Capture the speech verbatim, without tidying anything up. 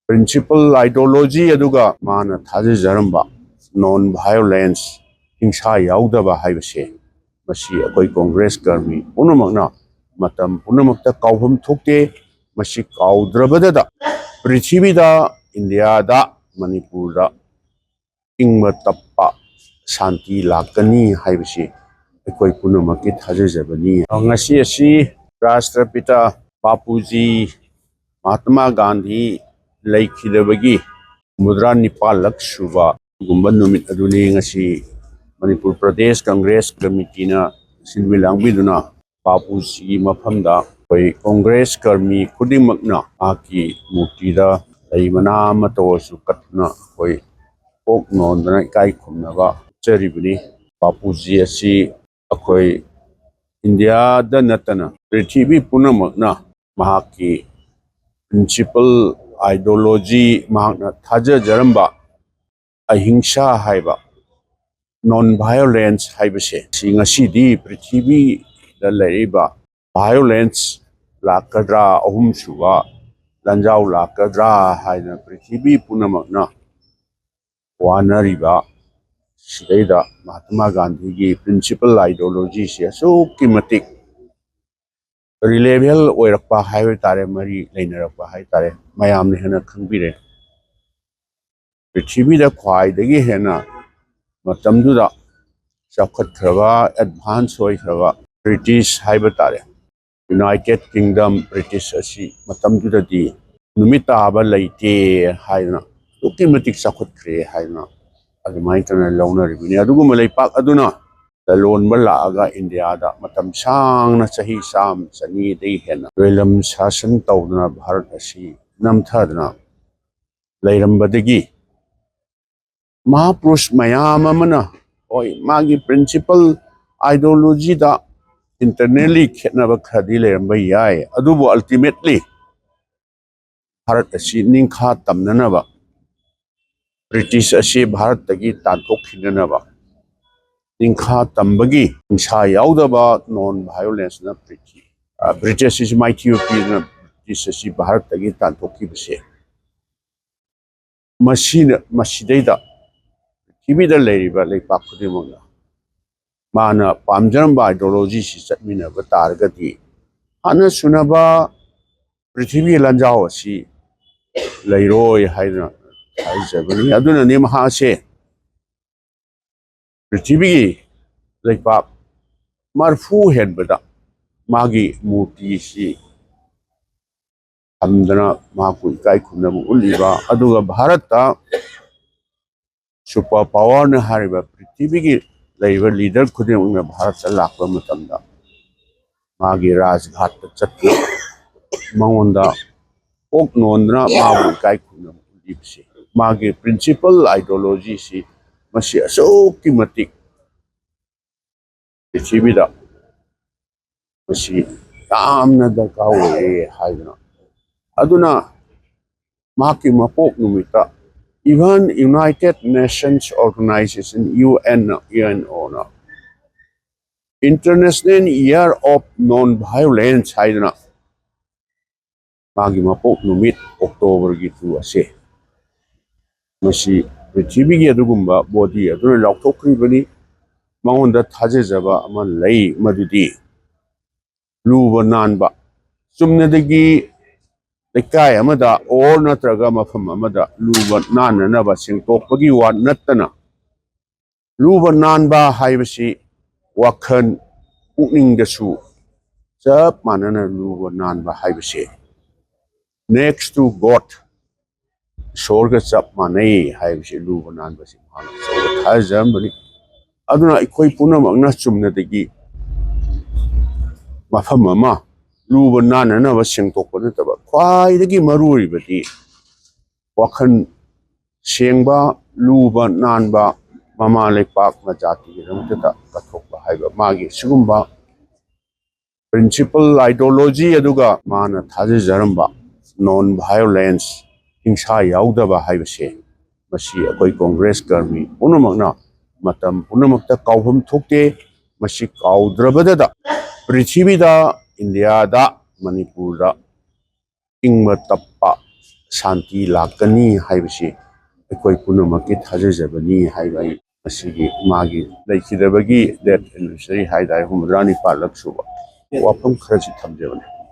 principle ideology ꯑꯗꯨꯒ ꯃꯥꯅ ꯊꯥꯖꯖꯔꯝꯕ non violence, ꯍꯤꯡꯁꯥ ꯌꯥꯎꯗꯕ ꯍꯥꯏꯕꯁꯦ, ꯃꯁꯤ ꯑꯩꯈꯣꯏ ꯀꯣꯡꯒ꯭ꯔꯦꯁ ꯀꯔꯃꯤ ꯄꯨꯝꯅꯃꯛꯅ ꯃꯇꯝ ꯄꯨꯝꯅꯃꯛꯇ ꯀꯥꯎꯐꯝ ꯊꯣꯛꯇꯦ꯫ ꯃꯁꯤ ꯀꯥꯎꯗ꯭ꯔꯕꯗꯗ ꯄ꯭ꯔꯤꯊꯤꯕꯤꯗ, ꯏꯟꯗꯤꯌꯥꯗ, ꯃꯅꯤꯄꯨꯔꯗ ꯏꯪꯕ ꯇꯞꯄ ꯁꯥꯟꯇꯤ ꯂꯥꯛꯀꯅꯤ ꯍꯥꯏꯕꯁꯤ ꯑꯩꯈꯣꯏ ꯄꯨꯝꯅꯃꯛꯀꯤ ꯊꯥꯖꯖꯕꯅꯤ꯫ ꯉꯁꯤ ꯑꯁꯤ ꯔꯥꯁꯇ꯭ꯔꯄꯤꯇꯥ ꯕꯥꯄꯨꯖꯤ ꯃꯍꯥꯇꯃꯥ ꯒꯥꯟꯙꯤ ꯂꯩꯈꯤꯗꯕꯒꯤ ꯍꯨꯝꯐꯨꯇꯔꯥ ꯅꯤꯄꯥꯜꯂꯛ ꯁꯨꯕ ꯑꯗꯨꯒꯨꯝꯕ ꯅꯨꯃꯤꯠ ꯑꯗꯨꯅꯤ꯫ ꯉꯁꯤ ꯃꯅꯤꯄꯨꯔ ꯄ꯭ꯔꯗꯦꯁ ꯀꯪꯒ꯭ꯔꯦꯁ ꯀꯃꯤꯇꯤꯅ ꯁꯤꯟꯕꯤ ꯂꯥꯡꯕꯤꯗꯨꯅ ꯕꯥꯄꯨꯖꯤꯒꯤ ꯃꯐꯝꯗ ꯑꯩꯈꯣꯏ ꯀꯣꯡꯒ꯭ꯔꯦꯁ ꯀꯔꯃꯤ ꯈꯨꯗꯤꯡꯃꯛꯅ ꯃꯍꯥꯛꯀꯤ ꯃꯨꯔꯇꯤꯗ ꯂꯩ ꯃꯅꯥ ꯑꯃꯠꯇ ꯑꯣꯏꯔꯁꯨ ꯀꯠꯇꯨꯅ ꯑꯩꯈꯣꯏ ꯀꯣꯛ ꯅꯣꯟꯗꯅ ꯏꯀꯥꯏ ꯈꯨꯝꯅꯕ ꯎꯠꯆꯔꯤꯕꯅꯤ꯫ ꯕꯥꯄꯨꯖꯤ ꯑꯁꯤ ꯑꯩꯈꯣꯏ ꯏꯟꯗꯤꯌꯥꯗ ꯅꯠꯇꯅ ꯄ꯭ꯔꯤꯊꯤꯕꯤ ꯄꯨꯝꯅꯃꯛꯅ ꯃꯍꯥꯛꯀꯤ principle, ideology, ꯃꯍꯥꯛꯅ ꯊꯥꯖꯖꯔꯝꯕ ꯑꯍꯤꯡꯁꯥ ꯍꯥꯏꯕ, non violence ꯍꯥꯏꯕꯁꯦ, ꯁꯤ ꯉꯁꯤꯗꯤ ꯄ꯭ꯔꯤꯊꯤꯕꯤꯗ ꯂꯩꯔꯤꯕ violence ꯂꯥꯛꯀꯗ꯭ꯔꯥ, ꯑꯍꯨꯝꯁꯨꯕ ꯂꯥꯟꯖꯥꯎ ꯂꯥꯛꯀꯗ꯭ꯔꯥ ꯍꯥꯏꯅ ꯄ꯭ꯔꯤꯊꯤꯕꯤ ꯄꯨꯝꯅꯃꯛꯅ ꯋꯥꯅꯔꯤꯕ ꯁꯤꯗꯩꯗ ꯃꯍꯥꯇꯃꯥ ꯒꯥꯟꯙꯤꯒꯤ principle ideology ꯁꯤ ꯑꯁꯨꯛꯀꯤ ꯃꯇꯤꯛ reliable ꯑꯣꯏꯔꯛꯄ ꯍꯥꯏꯕ ꯇꯥꯔꯦ, ꯃꯔꯤ ꯂꯩꯅꯔꯛꯄ ꯍꯥꯏ ꯇꯥꯔꯦ, ꯃꯌꯥꯝꯅ ꯍꯦꯟꯅ ꯈꯪꯕꯤꯔꯦ꯫ ꯄ꯭ꯔꯤꯊꯤꯕꯤꯗ ꯈ꯭ꯋꯥꯏꯗꯒꯤ ꯍꯦꯟꯅ ꯃꯇꯝꯗꯨꯗ ꯆꯥꯎꯈꯠꯈ꯭ꯔꯕ, advance ꯑꯣꯏꯈ꯭ꯔꯕ ꯕ꯭ꯔꯤꯇꯤꯁ ꯍꯥꯏꯕ ꯇꯥꯔꯦ, United Kingdom, ꯕ꯭ꯔꯤꯇꯤꯁ ꯑꯁꯤ ꯃꯇꯝꯗꯨꯗꯗꯤ ꯅꯨꯃꯤꯠ ꯇꯥꯕ ꯂꯩꯇꯦ ꯍꯥꯏꯗꯅ, ꯑꯗꯨꯛꯀꯤ ꯃꯇꯤꯛ ꯆꯥꯎꯈꯠꯈ꯭ꯔꯦ ꯍꯥꯏꯗꯅ ꯑꯗꯨꯃꯥꯏꯅ ꯇꯧꯅ ꯂꯧꯅꯔꯤꯕꯅꯤ꯫ ꯑꯗꯨꯒꯨꯝꯕ ꯂꯩꯄꯥꯛ ꯑꯗꯨꯅ ꯂꯂꯣꯟꯕ ꯂꯥꯛꯑꯒ ꯏꯟꯗꯤꯌꯥꯗ ꯃꯇꯝ ꯁꯥꯡꯅ, ꯆꯍꯤ ꯆꯥꯝꯃ ꯆꯅꯤꯗꯒꯤ ꯍꯦꯟꯅ ꯂꯣꯏꯂꯝ ꯁꯥꯁꯟ ꯇꯧꯗꯨꯅ ꯚꯥꯔꯠ ꯑꯁꯤ ꯅꯝꯊꯗꯨꯅ ꯂꯩꯔꯝꯕꯗꯒꯤ ꯃꯍꯥꯄꯨꯔꯨꯁ ꯃꯌꯥꯝ ꯑꯃꯅ, ꯍꯣꯏ, ꯃꯥꯒꯤ principle, ideology ꯗ internally ꯈꯦꯠꯅꯕ ꯈꯔꯗꯤ ꯂꯩꯔꯝꯕ ꯌꯥꯏ, ꯑꯗꯨꯕꯨ ultimately ꯚꯥꯔꯠ ꯑꯁꯤ ꯅꯤꯡꯈꯥ ꯇꯝꯅꯅꯕ, ꯕ꯭ꯔꯤꯇꯤꯁ ꯑꯁꯤ ꯚꯥꯔꯠꯇꯒꯤ ꯇꯥꯟꯊꯣꯛꯈꯤꯅꯅꯕ, ꯅꯤꯡꯈꯥ ꯇꯝꯕꯒꯤ ꯍꯤꯡꯁꯥ ꯌꯥꯎꯗꯕ non violence ꯅ ꯄ꯭ꯔꯤꯊꯤ-, ꯑ, ꯕ꯭ꯔꯤꯇꯤꯁ ꯑꯁꯤ ꯃꯥꯏꯊꯤꯕ ꯄꯤꯗꯨꯅ ꯕ꯭ꯔꯤꯇꯤꯁ ꯑꯁꯤ ꯚꯥꯔꯠꯇꯒꯤ ꯇꯥꯟꯊꯣꯛꯈꯤꯕꯁꯦ ꯃꯁꯤꯅ, ꯃꯁꯤꯗꯩꯗ ꯄ꯭ꯔꯤꯊꯤꯕꯤꯗ ꯂꯩꯔꯤꯕ ꯂꯩꯄꯥꯛ ꯈꯨꯗꯤꯡꯃꯛꯅ ꯃꯥꯅ ꯄꯥꯝꯖꯔꯝꯕ ideology ꯁꯤ ꯆꯠꯃꯤꯟꯅꯕ ꯇꯥꯔꯒꯗꯤ, ꯍꯥꯟꯅ ꯁꯨꯅꯕ ꯄ꯭ꯔꯤꯊꯤꯕꯤꯒꯤ ꯂꯥꯟꯖꯥꯎ ꯑꯁꯤ ꯂꯩꯔꯣꯏ ꯍꯥꯏꯗꯅ ꯍꯥꯏꯖꯕꯅꯤ꯫ ꯑꯗꯨꯅꯅꯤ ꯃꯍꯥꯛꯁꯦ ꯄ꯭ꯔꯤꯊꯤꯕꯤꯒꯤ ꯂꯩꯄꯥꯛ ꯃꯔꯐꯨ ꯍꯦꯟꯕꯗ ꯃꯥꯒꯤ ꯃꯨꯔꯇꯤꯁꯤ ꯊꯝꯗꯅ ꯃꯍꯥꯛꯄꯨ ꯏꯀꯥꯏ ꯈꯨꯝꯅꯕ ꯎꯠꯂꯤꯕ, ꯑꯗꯨꯒ ꯚꯥꯔꯠꯇ super power ꯅ ꯍꯥꯏꯔꯤꯕ ꯄ꯭ꯔꯤꯊꯤꯕꯤꯒꯤ ꯂꯩꯔꯤꯕ leader ꯈꯨꯗꯤꯡꯃꯛꯅ ꯚꯥꯔꯠꯇ ꯂꯥꯛꯄ ꯃꯇꯝꯗ ꯃꯥꯒꯤ ꯔꯥꯖꯘꯥꯠꯇ ꯆꯠꯇꯨꯅ ꯃꯉꯣꯟꯗ ꯀꯣꯛ ꯅꯣꯟꯗꯅ ꯃꯥꯕꯨ ꯏꯀꯥꯏ ꯈꯨꯝꯅꯕ ꯎꯠꯂꯤꯕꯁꯤ, ꯃꯥꯒꯤ principle ideology ꯁꯤ, ꯃꯁꯤ ꯑꯁꯨꯛꯀꯤ ꯃꯇꯤꯛ ꯄ꯭ꯔꯤꯊꯤꯕꯤꯗ ꯃꯁꯤ ꯌꯥꯝꯅ ꯗꯔꯀꯥꯔ ꯑꯣꯏꯔꯦ ꯍꯥꯏꯗꯅ꯫ ꯑꯗꯨꯅ ꯃꯍꯥꯛꯀꯤ ꯃꯄꯣꯛ ꯅꯨꯃꯤꯠꯇ even United Nations Organization, U N, U N O ꯅ International Year of Non-Violence ꯍꯥꯏꯗꯅ ꯃꯥꯒꯤ ꯃꯄꯣꯛ ꯅꯨꯃꯤꯠ October ꯒꯤ two ꯑꯁꯦ, ꯃꯁꯤ ꯄ꯭ꯔꯤꯊꯤꯕꯤꯒꯤ ꯑꯗꯨꯒꯨꯝꯕ body ꯑꯗꯨꯅ ꯂꯥꯎꯊꯣꯛꯈ꯭ꯔꯤꯕꯅꯤ꯫ ꯃꯉꯣꯟꯗ ꯊꯥꯖꯖꯕ ꯑꯃ ꯂꯩ, ꯃꯗꯨꯗꯤ ꯂꯨꯕ ꯅꯥꯟꯕ, ꯆꯨꯝꯅꯗꯒꯤ ꯂꯩꯀꯥꯏ ꯑꯃꯗ or ꯅꯠꯇ꯭ꯔꯒ ꯃꯐꯝ ꯑꯃꯗ ꯂꯨꯕ ꯅꯥꯟꯅꯅꯕ ꯁꯦꯡꯇꯣꯛꯄꯒꯤ ꯋꯥ ꯅꯠꯇꯅ, ꯂꯨꯕ ꯅꯥꯟꯕ ꯍꯥꯏꯕꯁꯤ ꯋꯥꯈꯜ ꯄꯨꯛꯅꯤꯡꯗꯁꯨ ꯆꯞ ꯃꯥꯟꯅꯅ ꯂꯨꯕ ꯅꯥꯟꯕ ꯍꯥꯏꯕꯁꯦ next to God, ꯏꯁꯣꯔꯒ ꯆꯞ ꯃꯥꯟꯅꯩ ꯍꯥꯏꯕꯁꯤ, ꯂꯨꯕ ꯅꯥꯟꯕꯁꯤ ꯃꯍꯥꯛꯅ ꯑꯆꯧꯕ ꯊꯥꯖꯖꯔꯝꯕꯅꯤ꯫ ꯑꯗꯨꯅ ꯑꯩꯈꯣꯏ ꯄꯨꯝꯅꯃꯛꯅ ꯆꯨꯝꯅꯗꯒꯤ ꯃꯐꯝ ꯑꯃ ꯂꯨꯕ ꯅꯥꯟꯅꯅꯕ ꯁꯦꯡꯗꯣꯛꯄ ꯅꯠꯇꯕ, ꯈ꯭ꯋꯥꯏꯗꯒꯤ ꯃꯔꯨ ꯑꯣꯏꯔꯤꯕꯗꯤ ꯋꯥꯈꯜ ꯁꯦꯡꯕ, ꯂꯨꯕ ꯅꯥꯟꯕ, ꯃꯃꯥ ꯂꯩꯄꯥꯛ ꯃꯖꯥꯇꯤꯒꯤꯗꯃꯛꯇꯗ ꯀꯠꯊꯣꯛꯄ ꯍꯥꯏꯕ ꯃꯥꯒꯤ ꯁꯤꯒꯨꯝꯕ principle, ideology ꯑꯗꯨꯒ ꯃꯥꯅ ꯊꯥꯖꯖꯔꯝꯕ non violence, ꯍꯤꯡꯁꯥ ꯌꯥꯎꯗꯕ ꯍꯥꯏꯕꯁꯦ, ꯃꯁꯤ ꯑꯩꯈꯣꯏ ꯀꯣꯡꯒ꯭ꯔꯦꯁ ꯀꯔꯃꯤ ꯄꯨꯝꯅꯃꯛꯅ ꯃꯇꯝ ꯄꯨꯝꯅꯃꯛꯇ ꯀꯥꯎꯐꯝ ꯊꯣꯛꯇꯦ꯫ ꯃꯁꯤ ꯀꯥꯎꯗ꯭ꯔꯕꯗꯗ ꯄ꯭ꯔꯤꯊꯤꯕꯤꯗ, ꯏꯟꯗꯤꯌꯥꯗ, ꯃꯅꯤꯄꯨꯔꯗ ꯏꯪꯕ ꯇꯞꯄ ꯁꯥꯟꯇꯤ ꯂꯥꯛꯀꯅꯤ ꯍꯥꯏꯕꯁꯤ ꯑꯩꯈꯣꯏ ꯄꯨꯝꯅꯃꯛꯀꯤ ꯊꯥꯖꯖꯕꯅꯤ ꯍꯥꯏꯕ ꯑꯩ ꯉꯁꯤꯒꯤ ꯃꯥꯒꯤ ꯂꯩꯈꯤꯗꯕꯒꯤ ꯗꯦꯠ ꯑꯦꯅꯤꯚꯔꯁꯔꯤ ꯍꯥꯏꯇꯥꯔꯦ, ꯍꯨꯝꯐꯨꯇꯔꯥꯅꯤ ꯄꯥꯜꯂꯛ ꯁꯨꯕ ꯋꯥꯐꯝ ꯈꯔꯁꯨ ꯊꯝꯖꯕꯅꯤ꯫